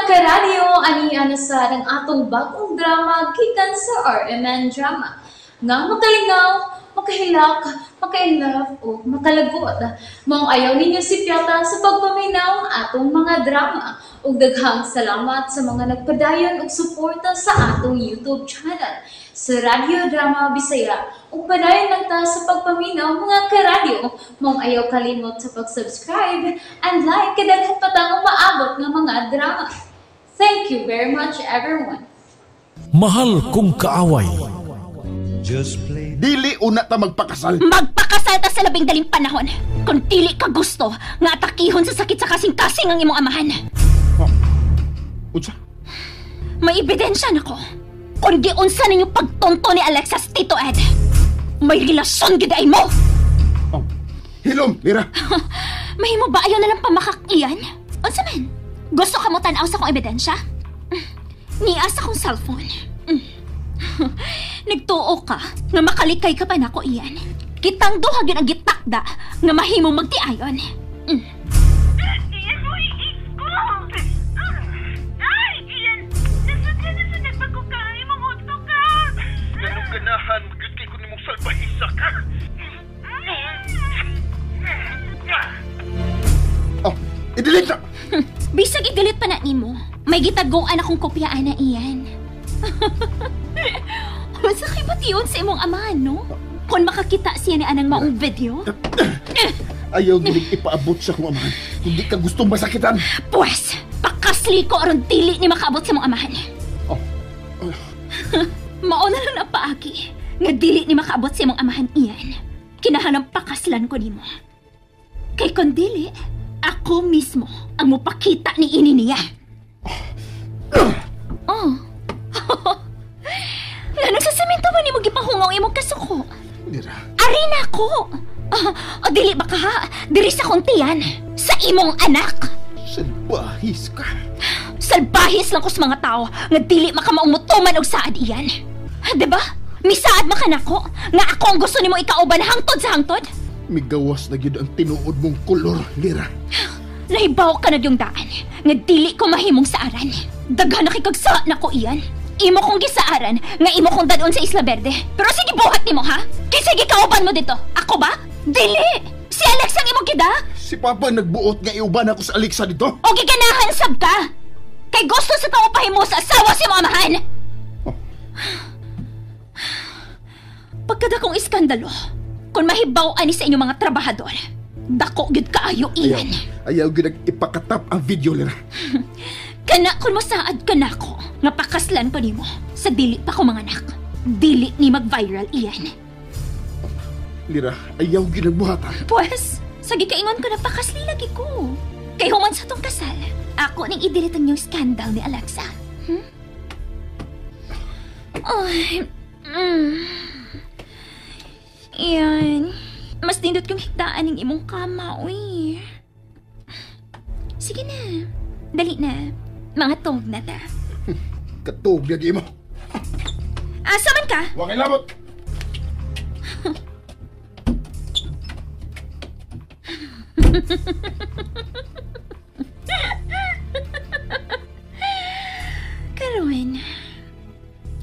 Karadyo, ani ana sa ang atong bagong drama gikan sa RMN Drama. Nga makalingaw, makahilak, makainlove o makalagot. Maong ayaw ninyo sipyata sa pagpaminaw ang atong mga drama. Ug daghang salamat sa mga nagpadayon og suporta sa atong YouTube channel sa Radyo Drama Bisaya. Ug padayon lang ta sa pagpaminaw, mga karadyo. Maong ayaw kalimot sa pag-subscribe and like kay daghan pa tang umaabot nga mga drama. Thank you very much, everyone. Mahal kong kaaway. Dili una ta magpakasal. Magpakasal ta sa labing daling panahon. Kung dili ka gusto, nga atakihon sa sakit sa kasing-kasing ang imong amahan. Oh. Unsa? May ebidensya nako. Kung giunsa ninyo pagtonto ni Alexa sa Tito Ed, may relasyon gid ay mo. Oh. Hilom, Lira. Mahimo ba ayaw na lang pamakakiyan? Unsa man? Gusto ka mo tan-aw sa akong ebidensya? Niya sa akong cellphone. Nagtuo ka nga makalikay ka pa nako iyan. Kitang duha gyud ang gitakda nga mahimo magtiayon. Iyan mo, ko! Ay, Iyan! Nasudlan na sa nagpagkukain mong uto ka! Ganong ganahan, magyud kay kun nimong salbahisa ka. Oh, i-delete na! Bisag i-delete pa na nimo, may gitaguan akong kopyaan na iyan. Unsa kay bation sa imong amahan, no? Kung makakita siya ni anang maong video? Ayaw gilig ipaabot sa akong amahan. Hindi ka gustong masakitan. Pwes, pakasli ko aron dili ni makaabot sa imong amahan. Oh. Mao na lang ang paagi nga dili ni makaabot sa imong amahan iyan. Kinahanglan pakaslan ko nimo. Kay kon dili, ako mismo ang mupakita ni ini niya. Oh. Nga nagsasamento ba nimo gipahungaw imong kasuko? Lira. Ari na ko. O dili ba ka ha? Diri sa kuntian. Sa imong anak. Salbahis ka. Salbahis lang ko sa mga tao nga dili makamaong mutuman og saad iyan. Diba? Misaad man ka nako nga ako ang gusto nimo ikauban hangtod sa hangtod. Migawas na gyud ang tinuod mong kolor, Lira. Nahibaw ka na yung daan nga dili ko mahimong saaran. Daghan na kay kag nako iyan. Imo kong gisaaran nga imo kong dadon sa Isla Verde. Pero sige buhat nimo ha. Kay sige kauban mo dito. Ako ba? Dili. Si Alex ang imong gida. Si Papa nagbuot nga iuban ako sa Alexa dito. O giganahan sab ka. Kay gusto sa tao pahimo sa asawa si imong amahan. Oh. Pagkadakong iskandalo, kung mahibaw ani sa inyong mga trabahador, dako gyud kaayo iyan. Ayaw gyud ipakatap ang video, Lira. Kana kun mosaad ka nako nga pakaslan ko nimo sa dili pa ko manganak. Dili ni mag-viral iyan. Lira, ayaw gyud nagbuhatan. Pwes, sa gikaingon ko na pakasli lagi ko. Kay human sa tong kasal, ako ning i-delete ang new scandal ni Alexa. Ay, Iyan, mas nindot kong higdaan ng imong kama, uy. Sige na, dali na. Mga tog na ta. Katog lagi mo. Asa man ka? Wa kay labot. Karon,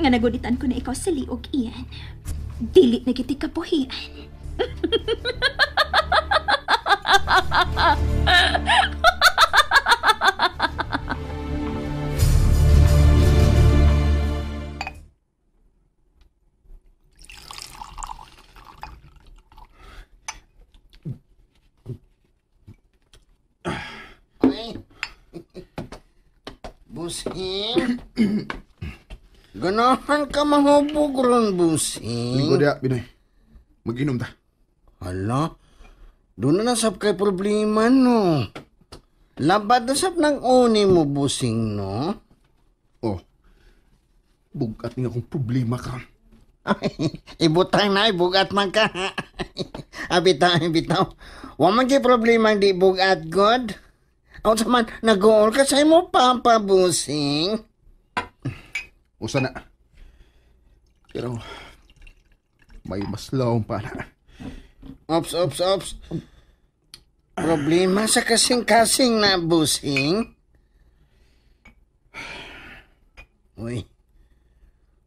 nga nagunitan ko na ikaw sa liog iyan. Dili na giti kabuhian. Ay. Busing. Ganahan ka mahubog ron, Busing. Linggo dia, Binoy. Mag-inom ta. Hala, doon na nasab kay problema, no? Labad na sab ng uni mo, Busing, no? Oh, bugat nga akong problema ka. Ay, ibutang na, ibugat man ka. Abitaw, ibitaw. Wa man kay problema ang di bugat, God. Ako sa man, nag-uol ka sa imo, Papa, Busing. Usa na. Pero, may mas lawang pa na. Ops, ops, ops. Problema sa kasing-kasing na, Busing. Uy.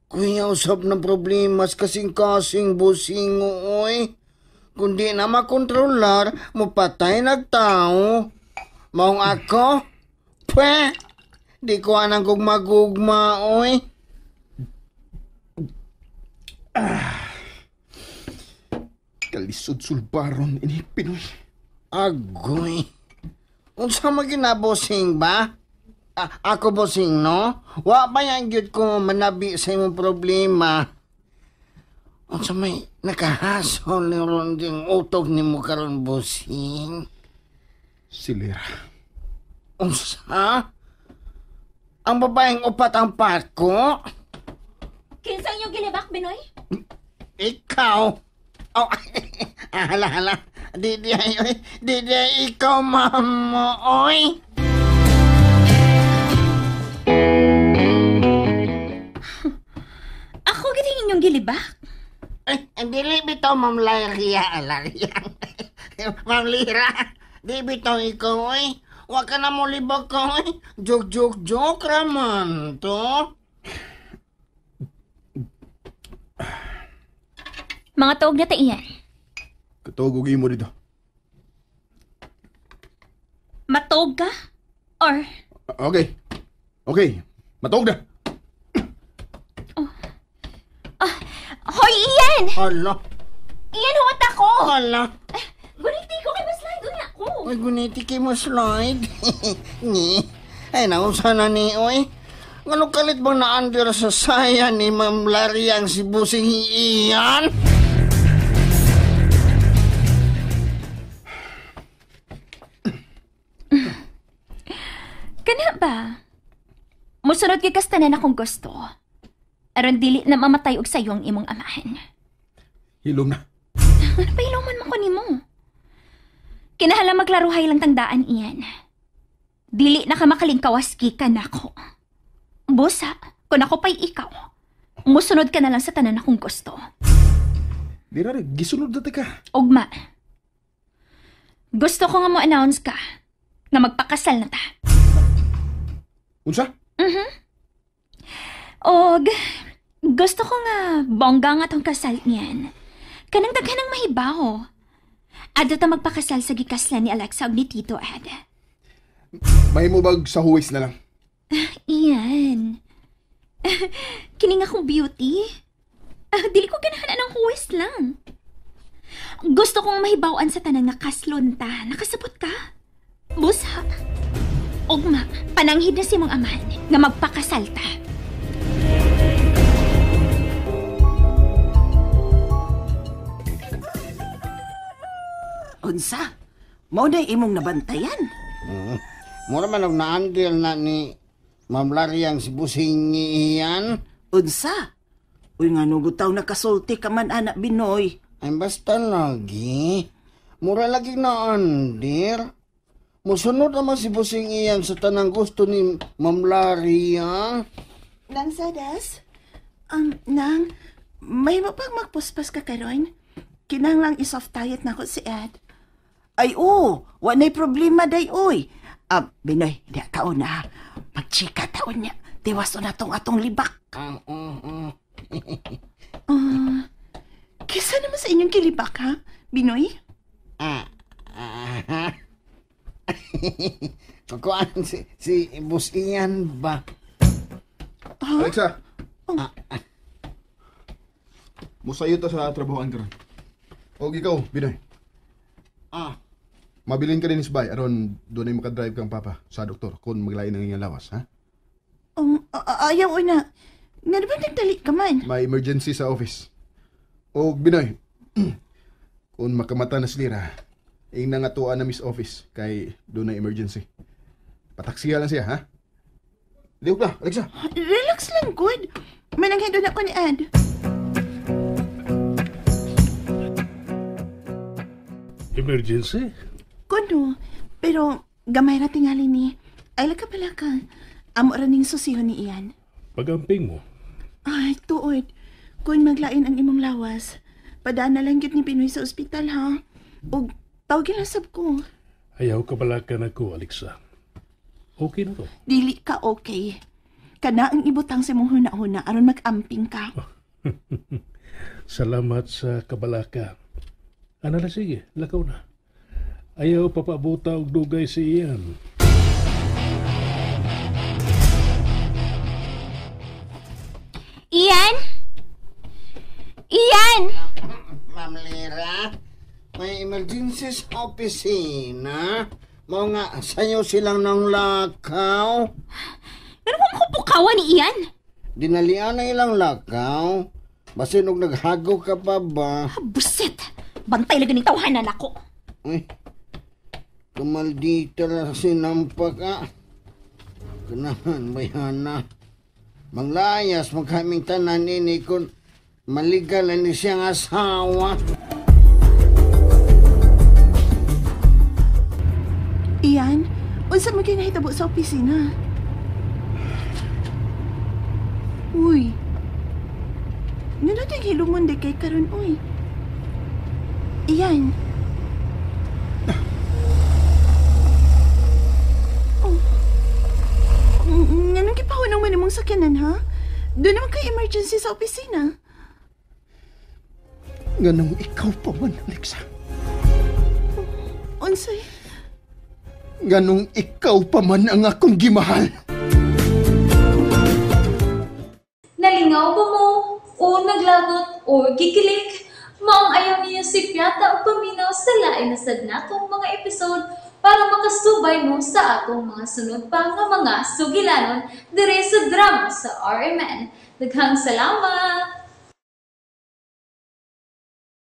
Kuya usab ng problemas kasing-kasing busing, uy. Kundi na makontrolar, mupatay nagtao. Maong ako, pwe, di ko anang gugma-gugma, uy. Kalisod sulbaron ini Pinoy. Agoy. Unsa man ginabosing ba? Ako bosing, no? Wa pa yan gyud ko manabi sa imong problema. Unsa may nakahasol ni ron ding utok nimo karon, bosing? Si Lira. Unsa? Ang babaeng upat ang pako? Kinsa inyong gilibak, Binoy? Ikaw? Oh, hala, hala. Di, di, ay, oy. Di, di, ay, ikaw, mamo, oy. Ako gid inyong gilibak. Ay, dili bitaw, Ma'am Laria. Laria. Ma'am Lira. Di bitaw ikaw, oy. Wa ka na mo libak ka, oy. Joke, joke, joke, raman to. Mga tuog na taiyan. Katuog og imo dito. Matuog ka? Or? Okay. Okay. Matuog na. Oh. Hoy, Ian! Hala. Ian, huwat ako! Hala. Guniti ko kay mo-slide. Unya ako. Uy, guniti kay mo slide. Ni. Ay, nausa na ni, oy. Ngano kalit bang naandir sa saya ni Ma'am Lariang si Busing Ian? Kana ba? Musunod kay kastanan akong gusto. Aron dili na mamatay og sayo ang imong amahan. Hilom na. Ano pa hiloman man ko nimo? Kinahala maglaruhay lang tangdaan iyan. Dili na ka makalingkawas gikan nako. Busa, kung ako pa'y ikaw, musunod ka na lang sa tanan akong gusto. Di ra, gisunod na ka. Ugma. Gusto ko nga mo-announce ka nga magpakasal na ta. Unsa? Mhm. Og gusto ko nga bongga nga tong kasal niyan. Kanang daghan ng mahibaw. Adto ta magpakasal sa gikaslan ni Alexa ug ni Tito Ed. Mahimo bag sa huwis na lang. Iyan. Kini nga akong beauty. Dili ko ganahan ang huwis lang. Gusto kong mahibawan sa tanan nga kaslon ta. Nakasabot ka? Busa. Ugma, pananghid na si mong amahan nga magpakasal ta. Unsa? Mao na imong nabantayan? Mura man og naandil na ni Ma'am Lariang si Busing iyan. Unsa? Uy, nga nung gutaw nakasulti ka man, anak Binoy. Ay, basta lagi. Mura lagi naandir. Musunod naman si Busing iyan sa tanang gusto ni Ma'am Lariang. Nang Sadas? Nang, may mapag magpuspas ka karon? Kinahanglang isoft diet na ko si Ed. Ay, oo. Wa na'y problema, day, oy. Binoy, di ka una. Magchika taon niya. Tiwas na tong atong libak. Kisa naman sa inyong kilibak, ha? Binoy? Kukuan si Busian ba? Huh? Alexa! Oh. Musayo ta sa trabahoan karon. Og ikaw, Binoy. Mabilin ka din sa bay aron doon ay makadrive kang papa sa doktor kung maglain ang iyang lawas, ha? Ayaw na. Nga ba nagdali ka man? May emergency sa office. Og Binoy, kung makamata na silira, ing nangatuan na miss office kay doon ay emergency. Pataksiya lang siya, ha? Lihok na, Alexa. Relax lang, good. Mananghin doon ako ni Ed. Emergency? Kuno, pero gamay ra tingali ni. Ay laka pala ka. Amo ra ning susihon ni Ian. Pagamping mo. Ay, tuod. Kung maglain ang imong lawas, padaan na lang gyud ni Pinoy sa ospital, ha? Og tawagin lang sab ko. Ayaw ka pala ka na ko, Alexa. Okay na to. Dili ka okay. Kana ang ibutang sa imong huna-huna aron mag-amping ka. Salamat sa kabalaka. Ana na sige, lakaw na. Ayaw papabuta og dugay si Ian. Ian? Ian! Ma'am Lira, may emergency sa opisina. Mao nga, sayo silang nang lakaw. Pero kung makupukawan ni Ian? Dinalian na ilang lakaw. Basin og naghago ka pa ba? Busit! Bantay lagi ning tawhanan ako. Uy, kumaldita na sinampak ah. Kanahan, bayana. Manglayas man kaming tanan ini kung maligal ni siyang asawa. Ian, unsa man kay nahitabo sa opisina? Uy. Ngano tay hilumon di kay karon uy? Ian. Oh. Nganong gipahunong man imong sakyanan ha? Doon naman kay emergency sa opisina. Nganong ikaw pa man, Alexa. Unsay? Nganong ikaw pa man ang akong gimahal. Nalingaw ba mo? O naglagot o gikilig? Maong ayaw niyo si Piata o paminaw sa lain na sad natong mga episode para makasubay mo sa atong mga sunod pa nga mga sugilanon dire sa drama sa RMN. Daghang salamat!